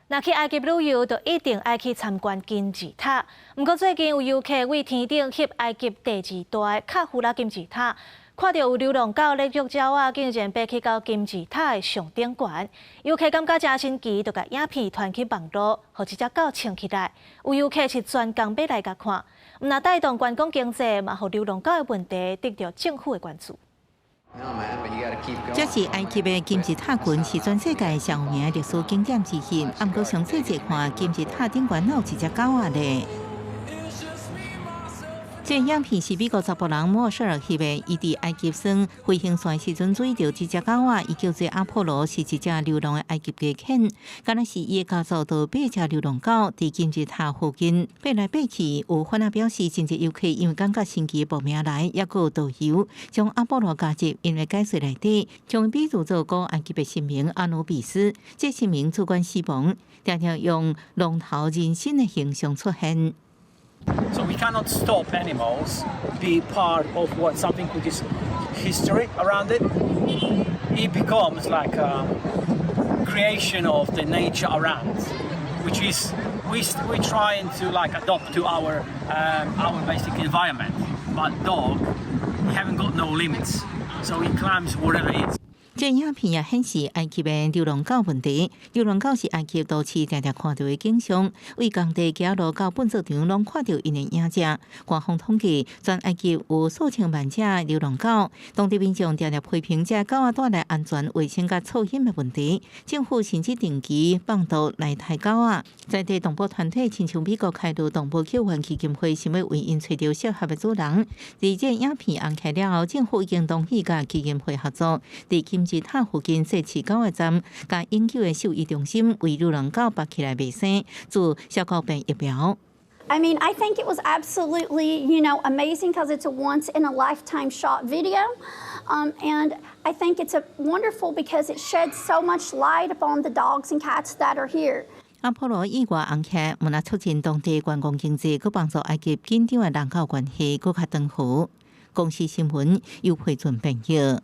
若去埃及旅遊，就一定愛去參觀金字塔。毋過最近有遊客對天頂翕埃及第二大的卡夫拉金字塔，看著有流浪狗咧捉鳥仔，竟然爬去到金字塔的上頂懸。遊客感覺誠神奇，就共影片傳去網路，予這隻狗穿起來。有遊客是專工欲來共看，毋但帶動觀光經濟，嘛予流浪狗的問題得著政府的關注。這是埃及的金字塔群，是全世界上有名的歷史景點之一。毋過上細細看，金字塔頂懸有一隻狗仔咧。這影片是美國查埔人莫舍爾翕的，伊佇埃及耍飛行傘時陣注意著這隻狗仔，伊叫做阿波羅，是一隻流浪的埃及家犬。敢若是伊的家族著八隻流浪狗佇金字塔附近爬來爬去。有販仔表示，真濟遊客因為感覺神奇報名來，抑閣有導遊將阿波羅加入𪜶的解說內底，將伊比喻做古埃及的神明阿努比斯，這神明主管死亡，常常用龍頭人身的形象出現。 So we cannot stop animals be part of what something which is history around it. It becomes like a creation of the nature around, which is we trying to like adapt to our basic environment. But dog, he haven't got no limits, so he climbs whatever it is. 這影片也顯示埃及的流浪狗問題。流浪狗是埃及都市常常看著的景象，對工地、街路到糞掃場，攏看著𪜶的影子。官方統計，全埃及有數千萬隻流浪狗。當地民眾常常批評這狗仔帶來安全、衛生佮噪音的問題。政府甚至定期放毒來刣狗仔。在地動保團體親像美國開魯動物救援基金會，想欲為𪜶揣著適合的主人。佇這影片紅起來了後，政府已經同意佮基金會合作，佇金字塔附近設飼狗的站，佮永久的獸醫中心，為流浪狗縛起來袂生，注小狗病疫苗。 I mean, I think it was absolutely amazing because it's a once in a lifetime shot video. And I think it's a wonderful because it sheds so much light upon the dogs and cats that are here. 阿波羅意外紅起，毋但促進當地觀光經濟，閣幫助埃及緊張的人狗關係閣較轉好。公視新聞由佩準編譯。